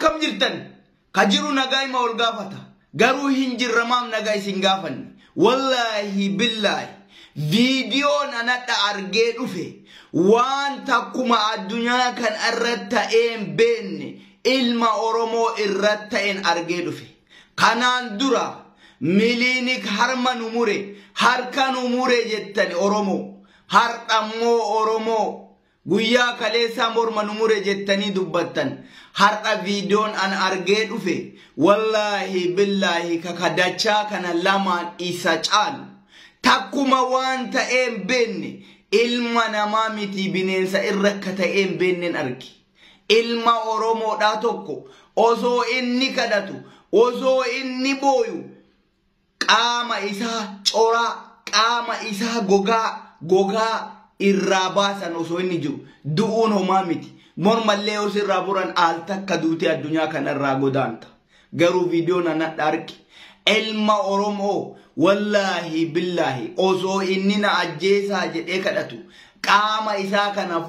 Akkam jirtan? Ka jiru nagaa ima ol gaafata. Garuu hin jirramaam nagaa isin gaafanne. Wallaahi billaahi. Viidiyoon anadha argee dhufe waan takkuma addunyaa kan irratti ta'een beenne ilma Oromoo irratti ta'een argee dhufe. Kanaan dura Miliinik harma nu mure, harka nu mure jettani Oromoo. Har'ammoo Oromoo guyyaa kaleessaa morma nu mure jettanii dubbattan. Har'a viidiyoon an argee dhufe wallaahi billaahi kakadachaa kana lamaan isa caalu. Takkuma waan ta'een beenne ilma namaa miti bineensa irra akka ta'een beenneen arge. Ilma Oromoodhaa tokko osoo inni kadhatu, osoo inni booyu, qaama isaa coraa, qaama isaa gogaa, gogaa irraa baasan osoo inni jiru du'uun homaa miti. Mormallee yoo sirraa buran al takka duutee addunyaa kanarraa godaanta. Garuu viidiyoon anadha arge ilma Oromoo wallaahi billaahi osoo inni na ajjeesaa jedhee kadhatu qaama isaa kanaaf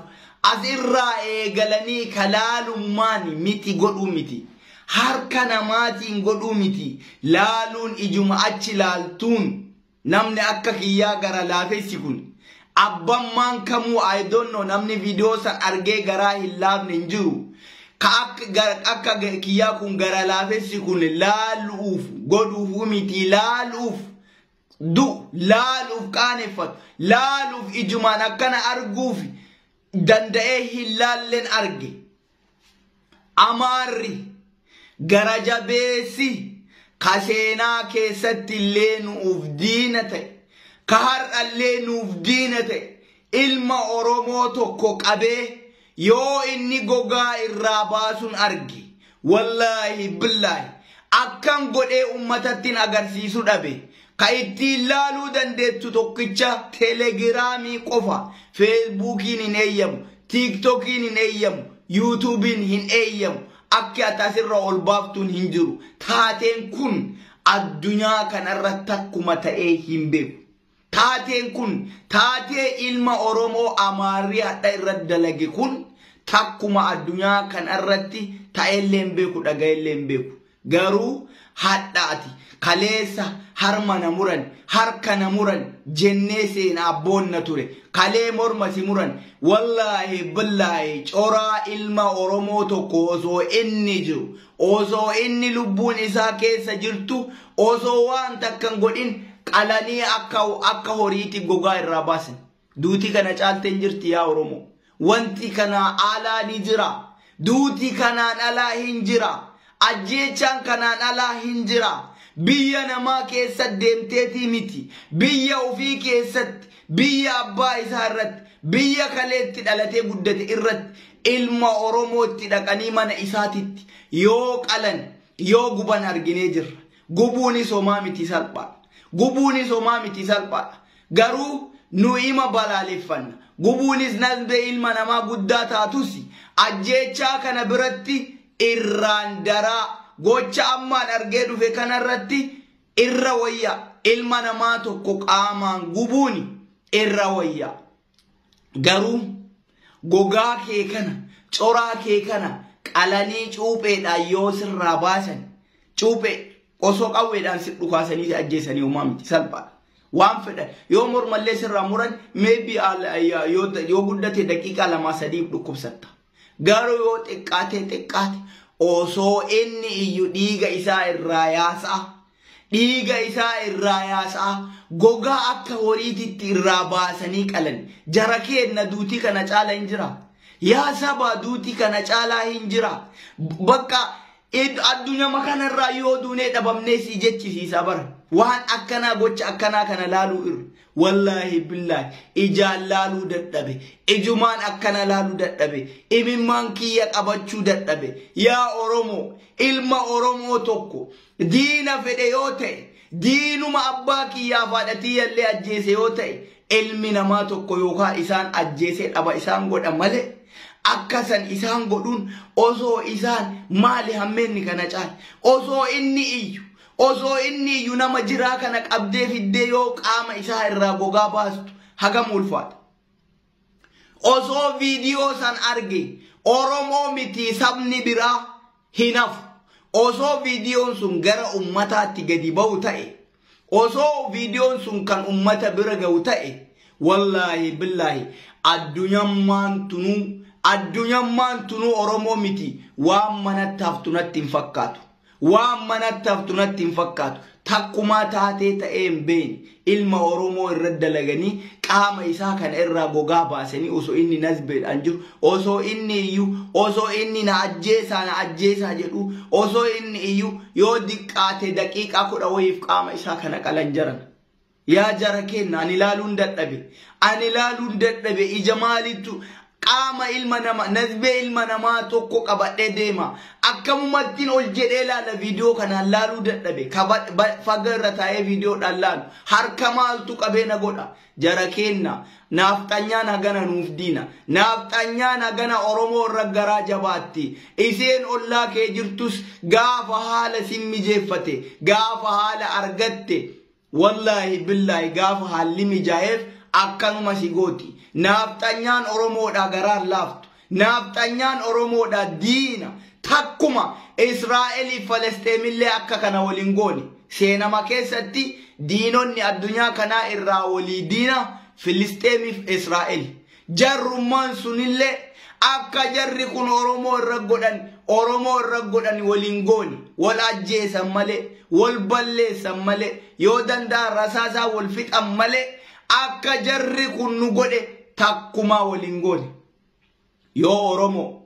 asirraa eegalanii kalaalummaan miti godhuu miti. Harka namaatiin godhuu miti. Laaluun ijuma achi laaltuun namni akka kiyyaa gara laafessi kun abbammaan kamuu, I don't know, namni viidiyoo san argee garaa hin laafne hin jiru. Ka akka kiyyaa kun gara laafessi kun laaluuf godhuuf miti, laaluuf du laaluuf qaaneffatu, laaluuf ijumaan akkana arguuf danda'ee hin laalleen arge. Amaarri gara jabeessi ka seenaa keessatti illee nuuf diina ta'e, ka har'allee nuuf diina ta'e, ilma Oromoo tokko qabee yoo inni gogaa irraa baasuun arge, wallaahi billaahi akkan godhee ummatattiin agarsiisu dhabe. Ka ittiin laaluu dandeettu tokkicha Telegiraamii qofa. Feesbuukiin hin eeyyamu, Tiiktookiin hin eeyyamu, Yuutuubiin hin eeyyamu. Akka ati asirra ol baaftuun hin jiru. Taateen kun addunyaa kanarra takkuma ta'ee hin beeku. Taateen kun, taatee ilma Oromoo Amaarri hadha irra dalage kun, takkuma addunyaa kanarratti ta'ellee hin beeku, dhaga'ellee hin beeku. Garuu hadha ati kaleessa harma na muran, harka na muran jennee seenaa boonna ture. Kalee morma si muran, wallaahi billaahi coraa ilma Oromoo tokko osoo inni jiru, osoo inni lubbuun isaa keessa jirtu, osoo waan takka hin godhin qalanii akka horiitti gogaa irraa baasan. Duutii kana caaltee hin jirti yaa Oromoo. Wanti kanaa alaa ni jira. Duutii kanaan alaa hin jira. Ajjeechaan kanaan alaa hin jira. Biyya namaa keessa deemteetii miti. Biyya ofii keessatti, biyya abbaa isaa irratti, biyya kaleetti dhalatee guddate irratti ilma Oromootti dhaqanii mana isaatitti yoo qalan, yoo guban arginee jirra. Gubuunis homaa miti, salphaadha. Gubuunis homaa miti, salphaadha. Garuu nu ima balaaleffanna. Gubuunis nasbee ilma namaa guddaa taatus ajjeechaa kana biratti irraan daraa gocha ammaan argee dhufe kanarratti irra wayya ilma namaa tokko qaamaan gubuuni irra wayya. Garuu gogaa kee kana, coraa kee kana qalanii cuupheedhaan yoo sirraa baasan, cuuphee osoo qawweedhaan si dhukaasanii ajjeesanii homaa miti, salphaadha. Waan fedhan yoo mormallee sirraa muran, maybe yoo guddate daqiiqaa 2 3 dhukkubsatta. Garuu yoo xiqqaate xiqqaate osoo inni iyyuu dhiiga isaa irraa yaasaa, dhiiga isaa irraa yaasaa, gogaa akka horiititti irraa baasanii qalan. Jara keenna, duutii kana caala hin jira. Yaa saba, duutii kana caalaa hin jira. Bakka addunyaa kanarraa yoo duunee dhabamnee si jechisiisa bara. Waan akkanaa, gocha akkanaa kana laaluu irra. Wallaahi billaahi ijaan laaluu dadhabe. Ijumaan akkana laaluu dadhabe. Imimmaan kiyya qabachuu dadhabe. Yaa Oromoo, ilma Oromoo tokko diina fedhe yoo ta'e, diinuma abbaa kiyyaaf haadha tiyyallee ajjeese yoo ta'e, ilmi namaa tokko yookaan isaan ajjeesee dhaba isaan godha malee akkasan isaan godhuun osoo isaan maali hammeenni kana caale? Osoo inni iyyu, osoo inni iyyu, nama jiraa kana qabdee fiddee yoo qaama isaa irraa gogaa baastu hagam ulfaata. Osoo viidiyoo san arge Oromoo miti sabni biraa Hin hafu. Osoo viidiyoon sun gara ummataatti gadi ba'u ta'e, osoo viidiyoon sun kan ummata bira ga'u ta'e, wallaahi billaahi addunyammaan tunuu Oromoo miti, waan manatti haftu natti hin fakkaatu. Waan manatti haftu natti hin fakkaatu. Takkumaa taatee ta'ee hin beekne ilma Oromoo irra dalaganii qaama isaa kana irraa gogaa baasanii, osoo inni nasbeedhaan jiru, osoo inni iyyuu, osoo inni na ajjeesaa, na ajjeesaa jedhu, osoo inni iyyuu, yoo diqqaate daqiiqaa 10 wayiif qaama isaa kana qalan jaran. Yaa jara kenna, ani ilaaluun dadhabe. Ani ilaaluun dadhabe. Ija maalittu qaama ilma nama, nasbee ilma namaa tokko qabadhee deema? Akkamumattiin ol jedhee laala? Viidiyoo kanaan laaluu dadhabe. Faga irra taa'ee viidiyoodhaan laalu. Harka maaltu qabee na godha? Jara kenna, naafxanyaan hagana nuuf diina. Naafxanyaan hagana Oromoo irra garaa jabaatti. Iseen ollaa kee jirtus gaafa haala sin mijeeffate, gaafa haala argatte, wallaahi billaahi gaafa haalli mijaa'eef akkanuma si gooti. Naafxanyaan Oromoodha garaan laaftu. Naafxanyaan Oromoodha diina. Takkuma Israa'elii Falesteemillee akka kana waliin goone. Seenama keessatti diinonni addunyaa kanaa irraa walii diina Filisteemiif Israa'el. Jarrummaan sunillee akka jarri kun Oromoo irra godhan, Oromoo irra godhan waliin goone. Wal ajjeesan malee, wal balleessan malee, yoo danda'an rasaasaa wal fixan malee, akka jarri kun nu godhe takkumaa waliin goone. Yoo Oromoo,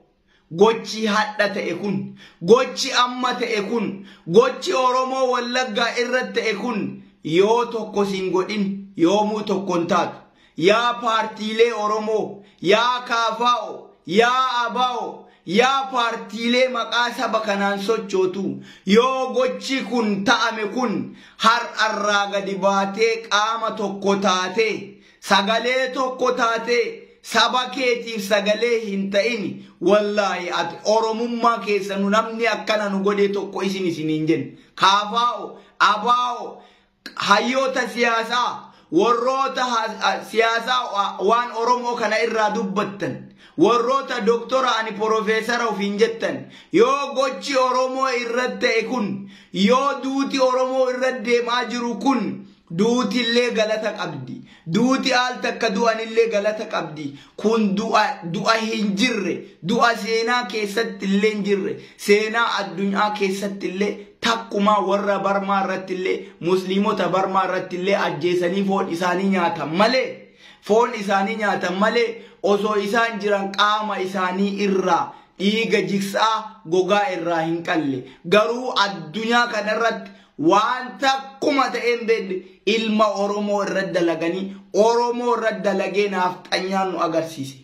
gochi hadha ta'e kun, gochi amma ta'e kun, gochi Oromoo Wallaggaa irra ta'e kun yoo tokko sin godhin, yoomuu tokko hin taatu. Yaa paartiilee Oromoo, yaa Kaafaa'o, yaa Abaa'o, yaa paartiilee maqaa saba kanaan sochootu, yoo gochi kun ta'ame kun har'arraa gadi baatee qaama tokko taatee, sagalee tokko taatee saba keetiif sagalee hin ta'in, wallaahi ati Oromummaa keessa nu namni akkana nu godhe tokko isin hin jenne. Kaafaa'o, Abaa'o, hayyoota siyaasaa, warroota siyaasaa waan Oromoo kana irraa dubbattan, warroota doktora, ani porofeesara ofiin jettan, yoo gochi Oromoo irratti ta'e kun, yoo duuti Oromoo irra deemaa jiru kun, duuti illee galata qabdi. Duuti al takka du'anillee galata qabdi. Kun du'a du'a hin jirre, du'a seenaa keessatti illee hin jirre, seenaa addunyaa keessatti illee takkumaa warra Barmaa irratti illee, musliimota Barmaa irratti illee ajjeesanii foon isaanii nyaatan malee, foon isaanii nyaatan malee, osoo isaan jiran qaama isaanii irraa dhiiga jigsaa gogaa irraa hin qalle. Garuu addunyaa kanarratti waan takkuma ta'een beekne ilma Oromoo irra dalaganii, Oromoo irra dalagee naafxanyaan nu agarsiise.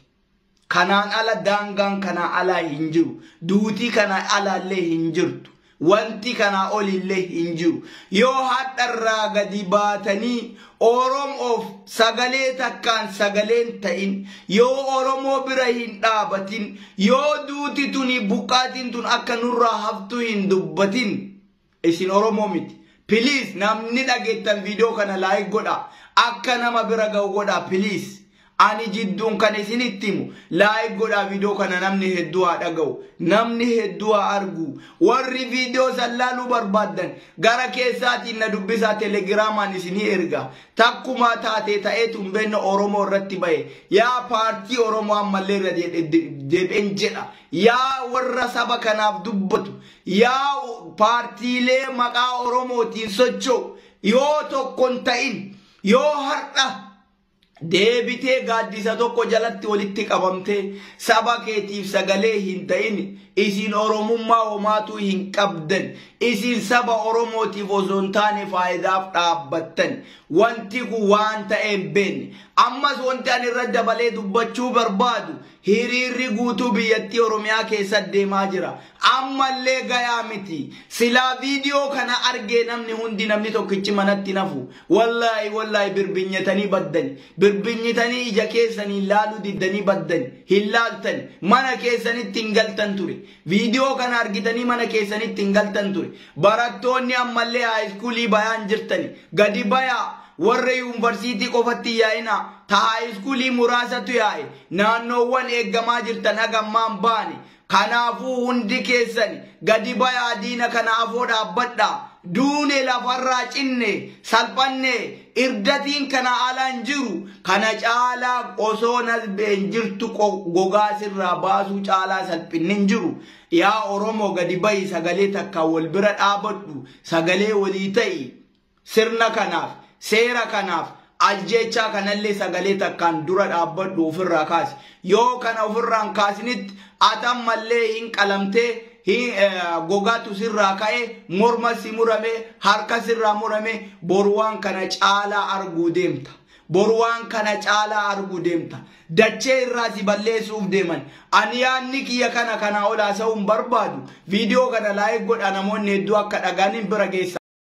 Kanaan ala daangaan kanaa alaa hin jiru. Duutii kanaa alaallee hin jirtu. Wanti kanaa olillee hin jiru. Yoo hadharraa gadi baatanii Oromoof sagalee takkaan sagaleen ta'in, yoo Oromoo bira hin dhaabatin, yoo duuti tuni buqqaatiin tun akka nurraa haftu hin dubbatin, isin Oromoo miti. Please, namni dhageettan viidiyoo kana like godha. Akka nama bira ga'u godha, please. Ani jidduun kan isinitti himu, like godhaa viidiyoo kana, namni hedduu haa dhaga'u. Namni hedduu haa argu. Warri viidiyoo san laaluu barbaaddan gara keessaatiin na dubbisaa, telegiraamaan isinii erga. Takkumaa taatee ta'eetu hin beekne Oromoo irratti bahe. Yaa paartii Oromoo, ammallee irra deebi'een jedha. Yaa warra saba kanaaf dubbatu. Yaa paartiilee maqaa Oromootiin socho'u. Yoo tokko hin ta'in, yoo har'a deebitee gaaddisa tokko jalatti walitti qabamtee saba keetiif sagalee hin ta'in, isin Oromummaa homaatuu hin qabdan. Isin saba Oromootiif osoo hin taane faayidaaf dhaabbattan. Wanti kun waan ta'e hin beekne. Ammas wanti ani irra dabalee dubbachuu barbaadu, hiriirri guutuu biyyattii Oromiyaa keessa deemaa jira. Ammallee gayaa miti. Silaa viidiyoo kana argee namni hundi, namni tokkichi manatti nafu. Wallaahi wallaahi birbinyatanii baddani. Birbinyitanii ija keessanii laaluu diddanii baddani. Hin laaltan. Mana keessanitti hin galtan ture. Viidiyoo kana argitanii mana keessanitti hin galtan ture. Barattoonni ammallee high schoolii bayaan jirtani. Gadi bayaa. Warra yuunivarsiitii qofatti yaa'ina. Ta high schoolii muraasatu yaa'e. Naannoowwan eeggamaa jirtan hagammaan baane. Kanaafuu hundi keessan gadi bayaa, diina kana afoo dhaabbadhaa. Duune, lafarraa cinne, salphanne, irdatiin kana ala hin jiru. Kana caalaa osoo nasbeen jirtu gogaa sirraa baasuu caalaa salphinni hin jiru. Yaa Oromoo, gadi bahi, sagalee takka wal bira dhaabadhu, sagalee walii ta'i. Sirna kanaaf, seera kanaaf, ajjechaa kanallee sagalee takkaan dura dhaabbadhu, ofirraa kaasi. Yoo kana ofirraan kaasinitti atammallee hin qalamtee, gogaatu sirraa ka'e, morma si murame, harka sirraa murame, boru waan kana caalaa arguu deemta. Boru waan kana caalaa arguu deemta. Dachee irraa si balleessuuf deeman. Ani yaadni kiyya kana, kanaa ol haasa'uu hin barbaadu. Viidiyoo kana like godha, namoonni hedduu akka dhagaaniin bira geessa.